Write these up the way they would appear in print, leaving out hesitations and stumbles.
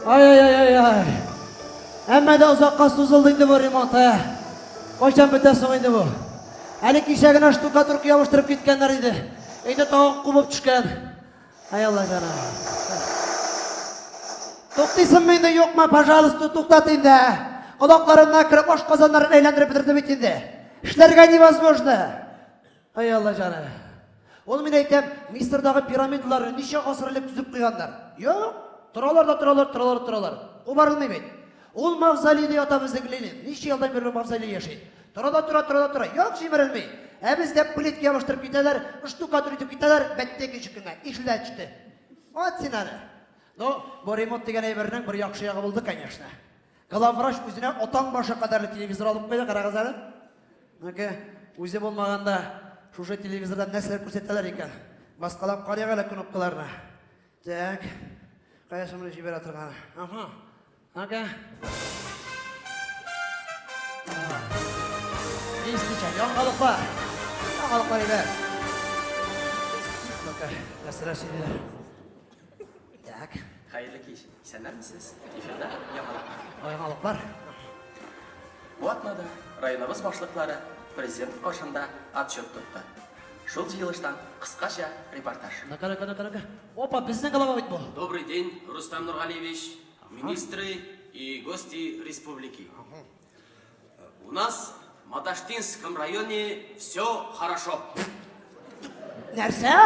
Ай-ай-ай-ай. Әмма дә озакка сузылды инде бу ремонт, ә. Кайчан бетә соң инде бу? Әле кичә генә штукатурка ябыштырып киткәннәр иде. Инде тагын кубып төшкән. Ай Алла җаным. Туктыйсыңмы инде, юкмы? Пожалуйста, туктат инде. Колакларымнан кереп ашказаннарын әйләндереп бетерде бит инде. Эшләргә невозможно. Ай Алла җаны. Ул мин әйтәм, Мисырдагы пирамидаларны ничә гасыр элек төзеп куйганнар? Юк, торалар да торалар, торалар да торалар. Кубарылмый бит. Ул мавзолейда ята безнең Ленин. Ничә елдан бирле мавзолей яши. Тора да тора, тора да тора. Юк, җимерелми. Ә бездә плитка ябыштырып китәләр, штукатур итеп китәләр, бетте икенче көнгә. Ишелә төште. Вот син аны. Ну, бу ремонт дигән әйбернең бер яхшы ягы булды, конечно. Главврач үзенә атаң башы кадәрле телевизор алып куйды, карагыз әле. Ну-ка, үзе булмаганда шушы телевизордан нәрсәләр күрсәтәләр икән? Баскалап карыйк әле кнопкаларны. Так. Кая соң моны җибәрә торганы? Ага. Ну-ка. Истичә, яңалыклар. Яңалыклар иде. Ну-ка, нәрсәләр сөйлиләр? Так. Хәерле кич. Исәннәрмесез? Эфирда яңалыклар. Яңалыклар. Бу атнада районыбыз башлыклары президент каршында отчет тотты. Шул җыелыштан кыскача репортаж. Ну-ка, ну-ка, ну-ка, ну-ка. Опа, безнең голова бит бу. Добрый день, Рустам Нургалиевич, министры и гости республики. У нас в Маташтинском районе все хорошо. Нәрсә?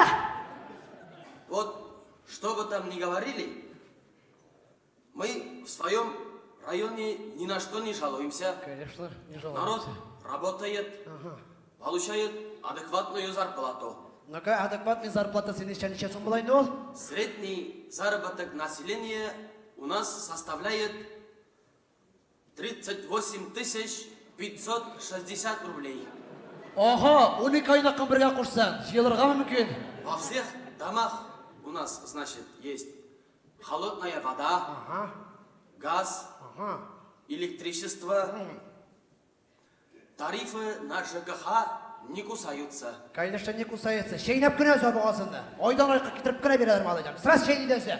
Вот, что бы там ни говорили, мы в своем районе ни на что не жалуемся. Конечно, не Народ жалуемся. работает, получает адекватную зарплату. Ну-ка, адекватный зарплата син ничә ничә сум була инде ул? Средний заработок населения у нас составляет 38 560 рублей. Ага, 12 айныкын бергә кушсаң, җыелырга мөмкин. Во всех домах у нас, значит, есть холодная вода, Ага, газ, ага. электричество. Тарифы на ЖКХ не кусаются. Конечно, не кусается. Чәйнәп кенә өзә бугазында. Айдан айга китереп кенә бирәләр малайдан. Сразу чәйни дә өзә.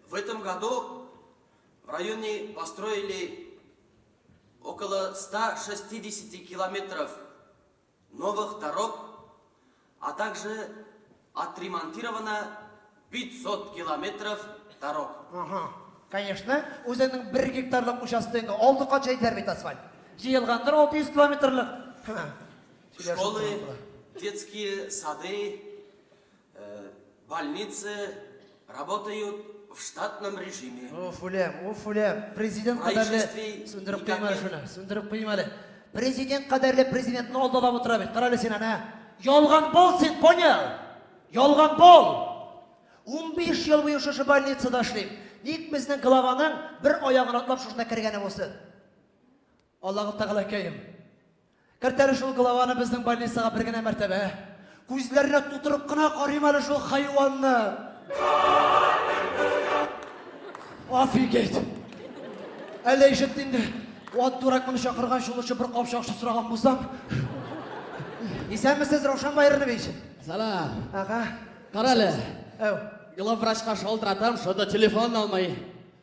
В этом году в районе построили около 160 километров новых дорог, а также отремонтировано 500 километров дорог. Ага. Конечно, үзеңнең бер гектарлык участогыңа алты кат җәйделәр бит асфальт. Җыелгандыр 600 километрлык. Школы, детские сады, больницы работают в штатном режиме. Уф, үләм, уф, үләм. Президент кадәрле Происшествий сүндереп куйма әле никаких. шуны, сүндереп куйма әле. Президент кадәрле президентны алдалап утыра бит. Карале син аны. ә. Ялган бул син, понял? Ялган бул! 15 ел буе шушы больницада эшлим. Ник безнең главаның бер аягын атлап шушында кергәне булсын? Аллаһы Тәгаләкәем, керт әле шул главаны безнең больницага бер генә мәртәбә. Күзләренә тутырып кына карыйм әле шул хайванны. Офигеть! Әллә ишетте инде. Ват дурак моны чакырган шул өчен бер капчык акча сораган булсам. Исәнмесез, Раушан Байронович. Сәлам. Ага. Кара әле. Әү. Главврачка шалтыратам, что-то телефон алмый.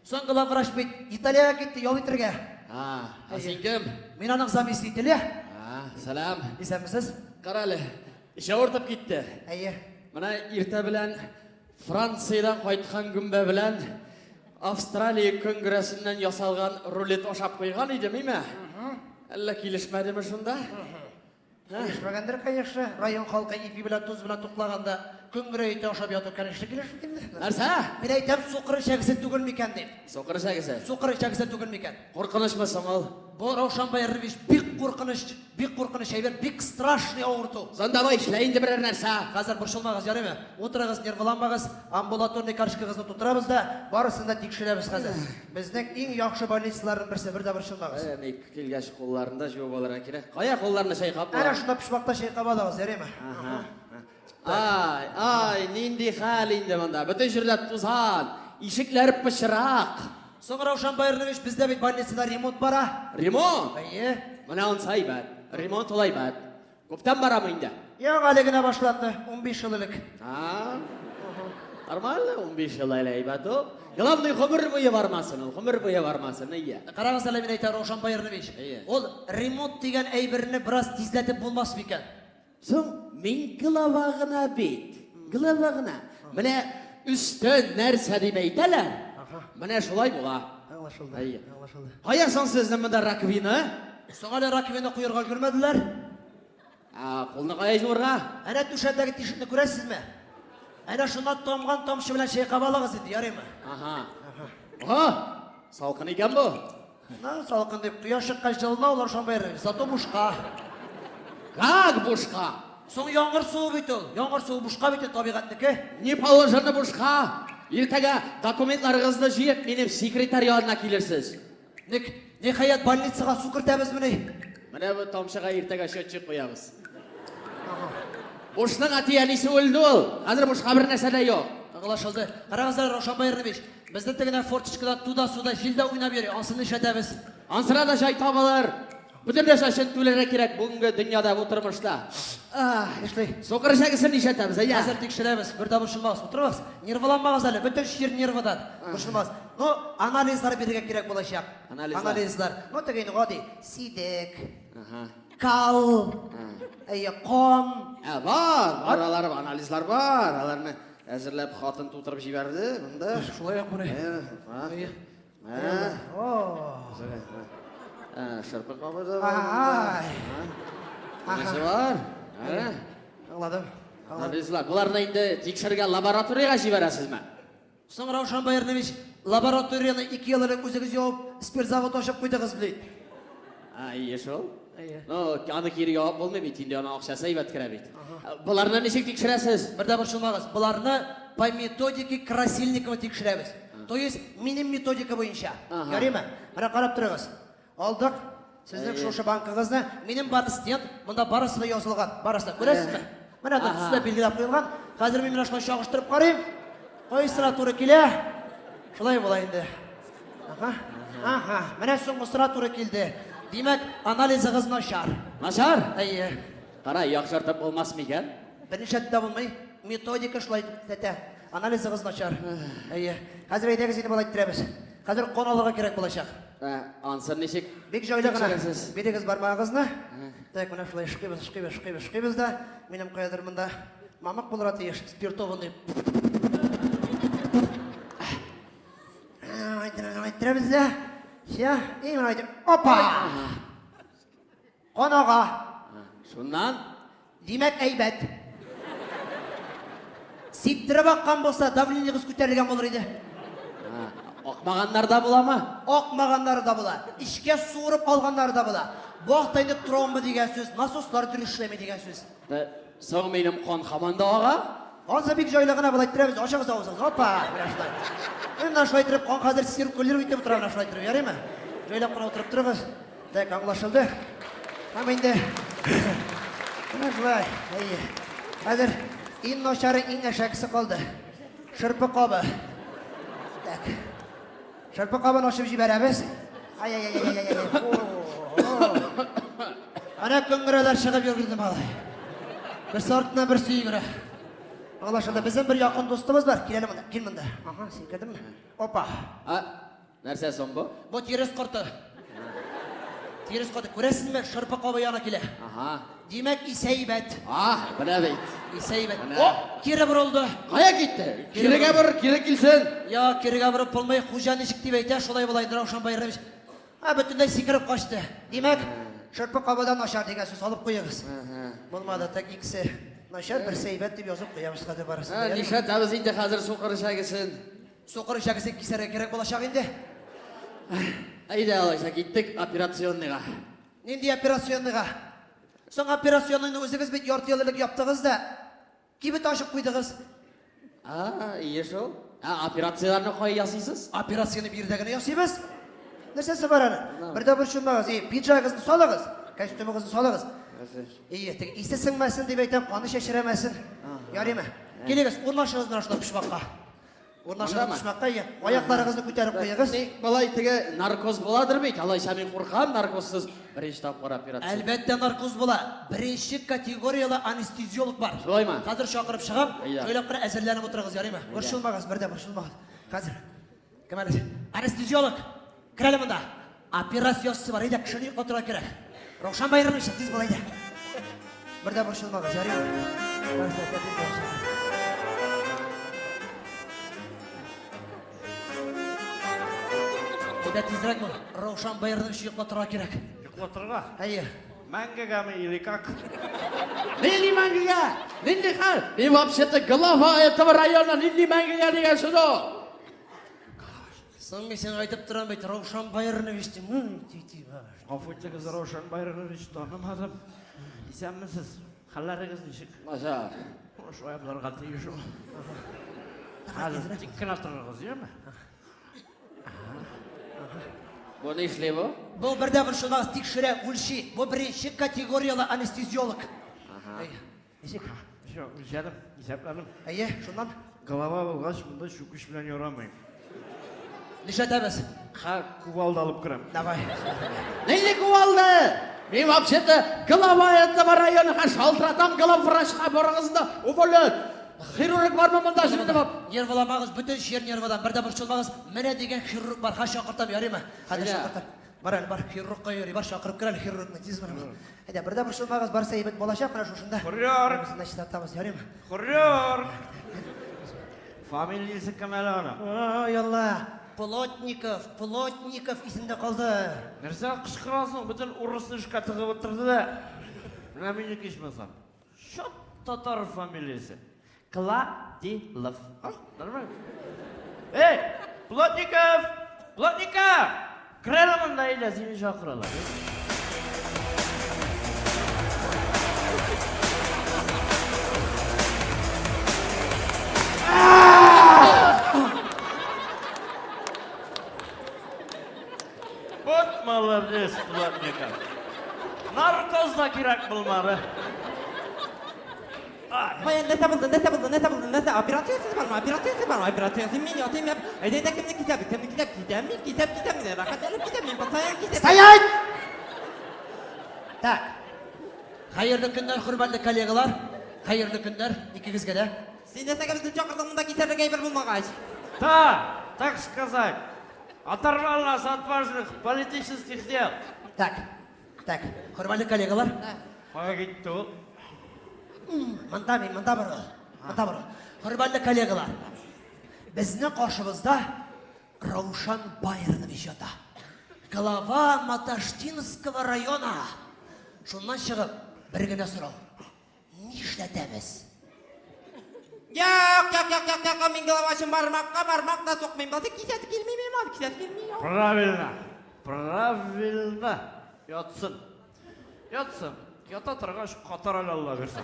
Соң главврач бит Италиягә китте ял итергә. А, ә син кем? Мин аның заместителе. А, сәлам. Исәнмесез? Кара әле. Эч авыртып китте. Әйе. Менә иртә белән Франциядән кайткан гөмбә белән Австралия көнгерәсеннән ясалган рулет ашап куйган идем, име? Әллә килешмәдеме шунда? Килешмәгәндер, конечно. Район халкы ипи белән тоз белән туклаганда, көнгерә ите ашап яту, конечно, килешми инде. Нәрсә? Мин әйтәм, сукыр эчәгесе түгел микән дип. Сукыр эчәгесе? Сукыр эчәгесе түгел микән? Куркынычмы соң ул? Бу, Раушан Байранович, бик куркыныч, бик куркыныч әйбер, бик страшный авырту. Соң давай, эшлә инде берәр нәрсә. Хәзер борчылмагыз, ярыймы? Утырыгыз, нервыланмагыз, амбулаторный карточкагызны тутырабыз да, барысын да тикшерәбез хәзер. Безнең иң яхшы больницаларның берсе, бер дә борчылмагыз. Э, ник килгәч кулларны да җуып алырга кирәк. Кая кулларны чайкап була? Әнә шунда почмакта чайкап алыгыз, ярыймы? Ага. Ай, ай, нинди хәл инде монда. Бөтен җирдә тузан, ишекләр пычрак. Соң, Раушан Байранович, бездә бит больницада ремонт бара. Ремонт? Әйе. Менә ансы әйбәт. Ремонт ул әйбәт. Күптән барамы инде? Юк, әле генә башланды, 15 ел элек. А? Нормально, 15 ел әле әйбәт ул. Главный гомер буе бармасын ул, гомер буе бармасын, әйе. Карагыз әле, мин әйтә, Раушан Байрнович. Әйе. Ул ремонт дигән әйберне бераз тизләтеп булмас микән? Соң мин глава гына бит. Глава гына. Менә өстән нәрсә дип әйтәләр? Менә шулай була. Аңлашылды. Әйе. Аңлашылды. Кая соң сезнең монда раковина? Соң әле раковина куярга өлгермәделәр. Ә, кулны кая җуырга? Әнә түшәмдәге тишекне күрәсезме? Әнә шуннан тамган тамчы белән чайкап алыгыз инде, ярыймы? Ага. Ага. Салкын икән бу. На, салкын дип, кояш чыккач җылына ул Раушан Зато бушка. Как бушка? Соң яңгыр суы бит ул. Яңгыр суы бушка бит ул табигатьнеке. Не положено бушка. Иртәгә документларыгызны җыеп, минем секретарь янына килерсез. Ник, ниһаять больницага су кертәбезмени? Менә бу тамчыга иртәгә счетчик куябыз. Бушның әти-әнисе үлде ул. Хәзер бушка бер нәрсә дә юк. Аңлашылды. Карагыз әле, Раушан Байрнович, безнең тегенә форточкада туда-суда җил дә уйнап йөри. Ансын нишләтәбез? Ансына да җай табылыр. Бөтен нәрсә өчен түләргә кирәк бүгенге дөньяда, бу тормышта. Нишли? Сукыр эчәгесен нишләтәбез, әйдә. Хәзер тикшерәбез, бер дә борчылмагыз. Утырыгыз, нервыланмагыз әле, бөтен чир нервыдан. Борчылмагыз. Ну, анализлар бирергә кирәк булачак. Анализлар. Анализлар. Ну, теге инде гади. Сидек, Ага. кал, әйе, кан. Ә, бар, бар, алар, анализлар бар. Аларны әзерләп хатын тутырып җибәрде монда. Шулай ук менә. Ә, бар. Әйе. Ә, О. ә, шырпы кабы да бар. Ай. Нәсе бар? Ә? Аңладым. Аңладым. Анализлар. Боларны инде тикшерергә лабораториягә җибәрәсезме? Соң Раушан Байрнович, лабораторияне 2 ел элек үзегез ябып, спиртзавод ачып куйдыгыз бит. А, ие шул. Әйе. Ну, аны кире ябып булмый бит, инде аның акчасы әйбәт керә бит. Боларны ничек тикшерәсез? Бер дә борчылмагыз. Боларны по методике Красильникова тикшерәбез. То есть минем методика буенча. Ага. Ярыймы? Менә карап торыгыз. Алдык. Сезнең Әйе. шушы банкыгызны, минем бар стенд, монда барысы да язылган. Барысы да. Күрәсезме? Менә Ага. төсле билгеләп куелган. Хәзер мин менә шулай чагыштырып карыйм. Кайсына туры килә? Шулай була инде. Ага. Ага. Менә соңгысына туры килде. Димәк, анализыгыз начар. Начар? Әйе. Кара, яхшыртып булмас микән? Берничә дә булмый. Методика шулай әйтә. Анализыгыз начар. Әйе. Хәзер әйдәгез инде болай иттерәбез. Хәзер кан алырга кирәк булачак. Ә, ансын ничек? Бик җайлы гына. тикшерәсез? Бирегез бармагыгызны. Так, менә шулай ышкыйбыз, ышкыйбыз, ышкыйбыз, ышкыйбыз да. Минем каядыр монда мамык булырга тиеш, спиртованный. Әйттерәбез дә. Ща, и менә әйтеп, опа! Кан ага. Шуннан? Димәк, әйбәт. Сиптереп аккан булса, давлениегез күтәрелгән булыр иде. А, акмаганнар да буламы? Акмаганнары да була, эчкә суырып алганнары да була. Бу акта инде тромба дигән сүз, насослар дөрес эшләми дигән сүз. Ә, Соң минем кан һаман да ага? Ансы бик җайлы гына болай иттерәбез, ачыгыз авызыгызны, опа, менә шулай. Менә шулай иттереп кан хәзер циркулировать итеп утыра, менә шулай иттереп, ярыймы? Җайлап кына утырып торыгыз. Так, аңлашылды. Һәм инде менә шулай. Әйе. Хәзер иң начары, иң әшәкесе калды. Шырпы кабы. Так. Шырпы кабын ачып җибәрәбез. Ай-яй-яй-яй-яй. Әнә көңгерәләр чыгып йөрде малай. Берсе артыннан берсе йөгерә. Аңлашылды. Безнең бер якын дустыбыз бар. Кил әле монда. Кил монда. Ага, син кердеңме? Опа. А, нәрсә соң бу? Бу тирес корты. Тирес корты. Күрәсезме, шырпы кабы яна килә. Ага. Димәк, исәйбәт. А, менә бит. Исәйбәт. Менә. О, кире борылды. Кая китте? Кирегә бор, кире килсен. Я, кирегә борып булмый. Хуҗа ничек дип әйтә, шулай була инде, Раушан Байрамович. А, бөтенләй сикереп качты. Димәк, шырпы кабыдан начар дигән сүз алып куегыз. Булмады, так икесе начар, берсе әйбәт дип язып куябыз хәзер барысын. Ә, нишләтәбез инде хәзер сукыр эчәгесен? Сукыр эчәгесен кисәргә кирәк булачак инде. Әйдә, алайса киттек операционныйга. Нинди операционныйга? Соң операционныйны үзегез бит ярты ел элек яптыгыз да, кибет ачып куйдыгыз. А, ие шул. Ә, операцияләрне кая ясыйсыз? Операцияне биредә генә ясыйбыз. Нәрсәсе бар аны? Бер дә борчылмагыз. И, пиджагыгызны салыгыз, костюмыгызны салыгыз. Ие, теге исе сеңмәсен дип әйтәм, каны чәчрәмәсен. Ярыймы? Килегез, урнашыгыз менә шунда почмакка. Урнашыгыз Мондамы? почмакка, иә. Аякларыгызны күтәреп куегыз. Ни, болай теге наркоз буладыр бит, алайса мин куркам наркозсыз беренче тапкыр операция. Әлбәттә наркоз була. Беренче категорияле анестезиолог бар. Шулаймы? Хәзер чакырып чыгам. Әйдә. Җайлап кына әзерләнеп утырыгыз, ярыймы? Борчылмагыз, бер дә борчылмагыз. Хәзер. Кем әле? Анестезиолог. Кер әле монда. Операция ясыйсы бар, әйдә, кешене йоклатырга кирәк. Раушан Байрамович, тиз бул, әйдә. Бер дә борчылмагыз, ярыймы? Барысы да тәртип булачак. Әйдә, тизрәк бул. Раушан Байрамович йоклатырга кирәк. Йоклатырга? Әйе. Мәңгегәме или как? Нинди мәңгегә? Нинди хәл? Мин вообще-то глава этого района, нинди мәңгегә дигән сүз ул? Соң мин сиңа әйтеп торам бит, Раушан Байронович дим. Ой, тити баш. Гафу итегез, Раушан Байронович, танымадым. Исәнмесез? Хәлләрегез ничек? Начар. Шулай булырга тиеш ул. Хәзер тик кенә торыгыз, яме? Бу нишли бу? Бу бер дә борчылмагыз, тикшерә, үлчи. Бу беренче категорияле анестезиолог. Әй, Ничек? Всё, үлчәдем, исәпләдем. Әйе, шуннан Голова булгач, монда чүкеч белән ярамый. нишләтәбез? Ха, кувалда алып керәм. Давай. Нинди кувалда? Мин вообще-то глава этого района, ха шалтыратам главврачка барыгыз да уволят. Хирург бармы монда шуны дип. Нервыламагыз, бөтен чир нервыдан. Бер дә борчылмагыз. Менә дигән хирург бар. Ха чакыртам, ярыймы? Хәзер Әйдә. чакыртам. Бар әле, бар, хирургка йөри, бар, чакырып кер әле хирургны, тиз бар. Әйдә, бер дә борчылмагыз, барысы әйбәт булачак, менә шушында. Хирург! Значит, чистартабыз, ярыймы? Хирург! Фамилиясе кем әле аның? Ай, Алла! Плотников, Плотников исендә калды. Нәрсә кычкырасың? Бөтен урысны эшкә тыгып утырды да. Менә минеке ичмасам. Чат татар фамилиясе. Кладилов. А, нормально. Эй, Плотников! Плотников! Кер әле монда, әйдә, сине чакыралар. Вот молодец, Плотников. Наркоз да кирәк булмады. Каян нәрсә булды, нәрсә булды, нәрсә булды, нәрсә? Операциясез бармы? Операциясез бармы? Операциясез мин ятыйм яп. Әйдә, әйдә, кемне кисәбез? Кемне кисәп? Китәм мин, кисәп, китәм мин. Рәхәтләнеп китәм мин, пацан кисәп. Стоять! Так. Хәерле көннәр, хөрмәтле коллегалар. Хәерле көннәр икегезгә дә. Син нәрсәгә безне чакырдың монда кисәрлек әйбер булмагач? Да, так сказать. Оторвал нас от важных политических дел. Так. Так, хөрмәтле коллегалар. Кая китте ул? Монда мин, монда бар ул. Монда бар ул. Хөрмәтле коллегалар. Безнең каршыбызда Раушан Байронович ята. Глава Маташтинского района. Шуннан чыгып, бер генә сорау. Нишләтәбез? Юк, юк, юк, юк, юк, мин голова өчен бармакка бармак та сукмыйм. Басы кисәсе килми мин, кисәсе килми. Правильно. Правильно. Ятсын. Ятсын. Ята торгач, катар әле Алла бирсә.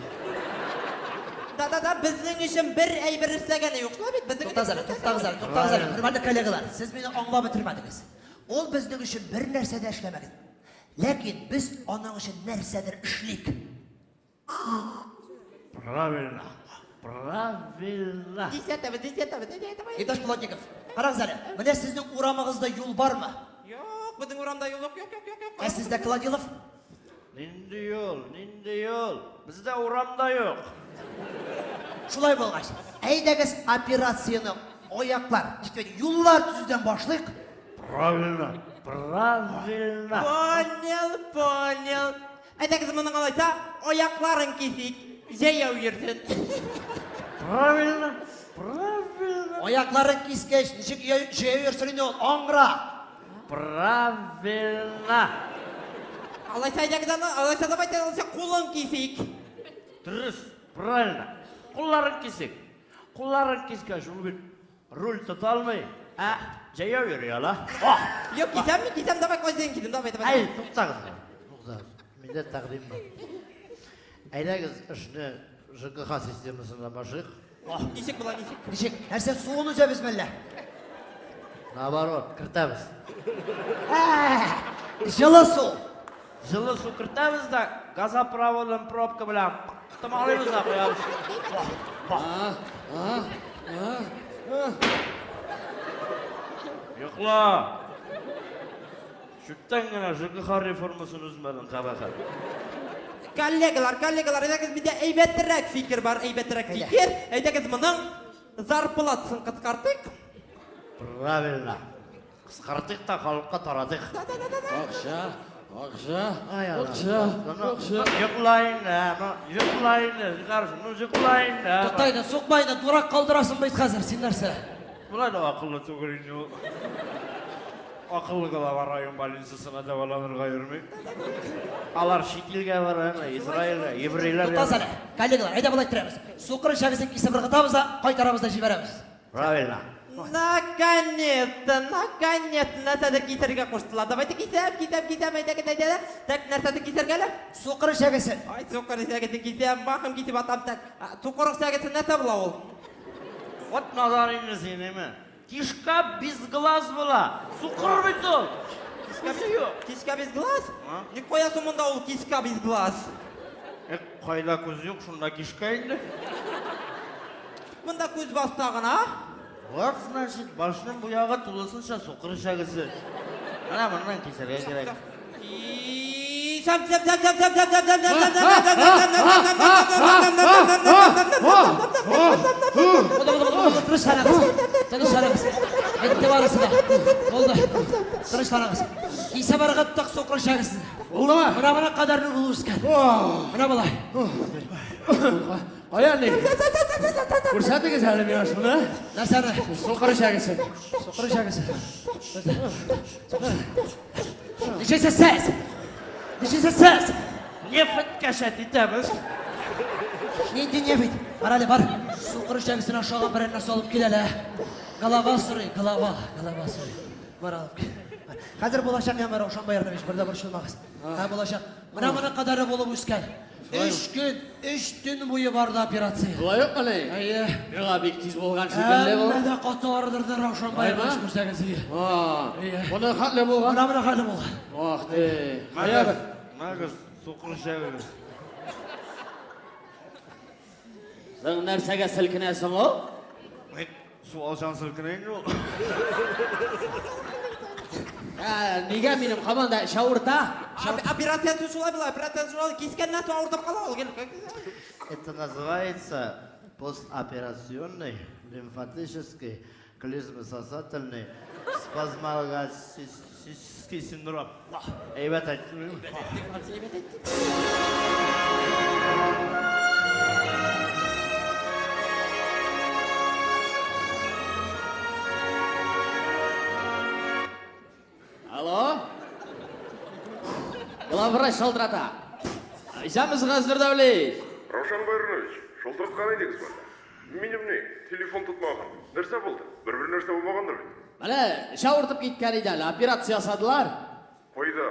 Да, да, да, безнең өчен бер әйбер эшләгәне юк. Шулай бит, безнең Туктагыз әле, туктагыз әле, туктагыз әле. Хөрмәтле коллегалар, сез мине аңлап бетермәдегез. Ул безнең өчен бер нәрсә дә эшләмәгән. Ләкин без аның өчен нәрсәдер эшлик. Правильно. Правильно. Дисәтәбез, дисәтәбез, дисәтәбез. Иптәш Плотников, карагыз әле, менә сезнең урамыгызда юл бармы? Юк, безнең урамда юл юк, юк, юк, юк, юк. Ә сездә, Кладилов? Нинди юл, нинди юл? Бездә урамда юк. Шулай булгач, әйдәгез операцияне аяклар, юллар төзүдән башлыйк. Правильно, правильно. Понял, понял. Әйдәгез моның алайса, аякларын кисик, җәяү йөрсен. Правильно, правильно. Аякларын кискәч, ничек җәяү йөрсен инде ул? Аңгыра. Правильно. Алайса әйдәгез аны, алайса давайте алайса кулын кисик. Дөрес, правильно. Кулларын кисик. Кулларын кискәч, ул бит руль тота алмый, ә җәяү йөри ала. Юк, кисәм мин, кисәм, давай кайсын кисәм, давай, давай. Әй, туктагыз. Туктагыз. Миндә тәкъдим бар. Әйдәгез эшне ЖКХ системасыннан башлыйк. Ничек була, ничек? Ничек? Нәрсә, суын өзәбез мәллә? Наоборот, кертәбез. Җылы су. Җылы су кертәбез дә, газопроводын пробка белән томалыйбыз да куябыз. А, а, а. Йокла! Чүттән генә ЖКХ реформасын өзмәдең, кабахәт. Коллегалар, коллегалар, әйдәгез, миндә әйбәтрәк фикер бар, әйбәтрәк фикер. Әйдәгез, моның зарплатасын кыскартыйк. Правильно. Кыскартыйк та халыкка таратыйк. Акча, акча, Ай, Алла. акча, акча. Йокла инде, ну, йокла инде, каршы, ну, йокла инде. Тукта инде, сукма инде, дурак калдырасың бит хәзер, син нәрсә? Болай да акыллы түгел инде ул. Акыллы гына район больницасына дәваланырга йөрми. Алар чит илгә бара, Израильгә, еврейлар. Туктагыз әле, коллегалар, әйдә болай иттерәбез. Сукыр эчәгесен кисеп ыргытабыз да, кайтарабыз да җибәрәбез. Правильно. Наконец-то, наконец-то нәрсәдер кисәргә куштылар. Давайте кисәм, кисәм, кисәм, әйдәгез, әйдә. Так, нәрсәдер кисәргә әле? Сукыр эчәгесен. Ай, сукыр эчәгесен кисәм, бахым кисеп атам. Так, сукыр эчәгесен нәрсә була ул? Вот надан инде син, әйме. Кишка без глаз була. Сукыр бит ул. Кишка юк. Кишка без глаз? Ник куясың монда ул кишка без глаз? Э, кайда күз юк, шунда кишка инде. Монда күз баста гына. Вот, значит, башның бу ягы тулысынча сукыр эчәгесе. Менә моннан кисәргә кирәк. Кисәм, кисәм, кисәм, кисәм, кисәм, кисәм, кисәм, Булды, булды, булды, булды, тынычланыгыз. Тынычланыгыз. Бетте барысы да. Булды. Тынычланыгыз. Кисеп ыргыттык сукыр эчәгесен. Булдымы? Менә моның кадәрле булып үскән. Менә болай. Кая ни? Күрсәтегез әле миңа шуны. Нәрсәне? Сукыр эчәгесен. Сукыр эчәгесен. Ничәсез сез? Ничәсез сез? Нефть кәшәт итәбез. Нинди нефть? Бар әле, бар. Сукыр эчәгесен ашаган берәр нәрсә алып кил әле. Голова сорый, голова, голова сорый. Бар алып кил. Бар. Хәзер булачак яме Раушан Баярнович, бер дә борчылмагыз. Һә булачак. Менә моның кадәре булып үскән. Өч көн, өч төн буе барды операция. Болай ук әле. Әйе. Миңа бик тиз булган шикелле бу. Әмма дә каты ардырды Раушан Баярнович күрсәгез. Әйе. А, Әйе. Моны хәтле булган. Менә моның хәле булган. Ах ты. Кая бер? Мәгез, сукыр эчәгегез. Соң нәрсәгә селкенәсең ул? Ник суалчан селкенә инде ул. Ә, нигә минем һаман да эч авырта? Операция шулай була, операция шулай кискәннән соң авыртып кала ул. Это называется постоперационный лимфатический клизмососательный спазмалгазический синдром. Әйбәт әйттем. Алло? Главврач шалтырата. Исәнмесез, Газнур Дәүлиевич. Раушан Байронович, шалтыраткан идегез бит. Минем ни, телефон тотмаган. Нәрсә булды? Бер-бер нәрсә булмагандыр бит. Менә эч авыртып киткән иде әле, операция ясадылар. Кайда?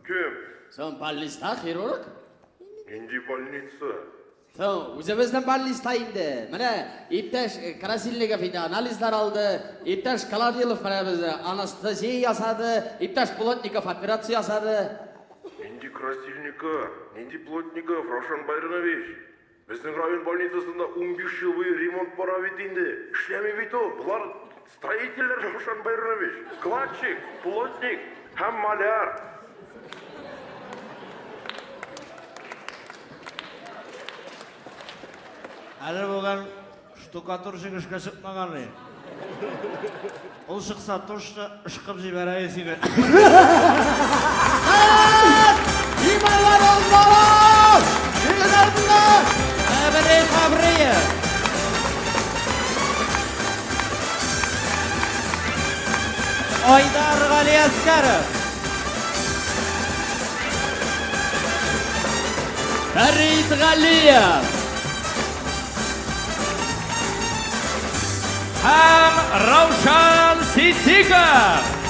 Кем? Соң больниста хирург. Нинди больница? Соң үзебезнең больниста инде. Менә иптәш Красильников инде анализлар алды, иптәш Колодилов менә безне анестезия ясады, иптәш Плотников операция ясады. Нинди Красильников? Нинди Плотников, Раушан Байронович? Безнең район больницасында 15 ел буе ремонт бара бит инде. Эшләми бит ул. Болар строительләр, Раушан Байронович. Кладчик, плотник һәм маляр. Әле бүген штукатурщик эшкә чыкмаган ни. Ул чыкса, точно ышкып җибәрә сине. Иманлар аллалар! Хәбәре Хабриев. Айдар Галиәскәров. Фәрит Галиев! Һәм Раушан Ситдиков.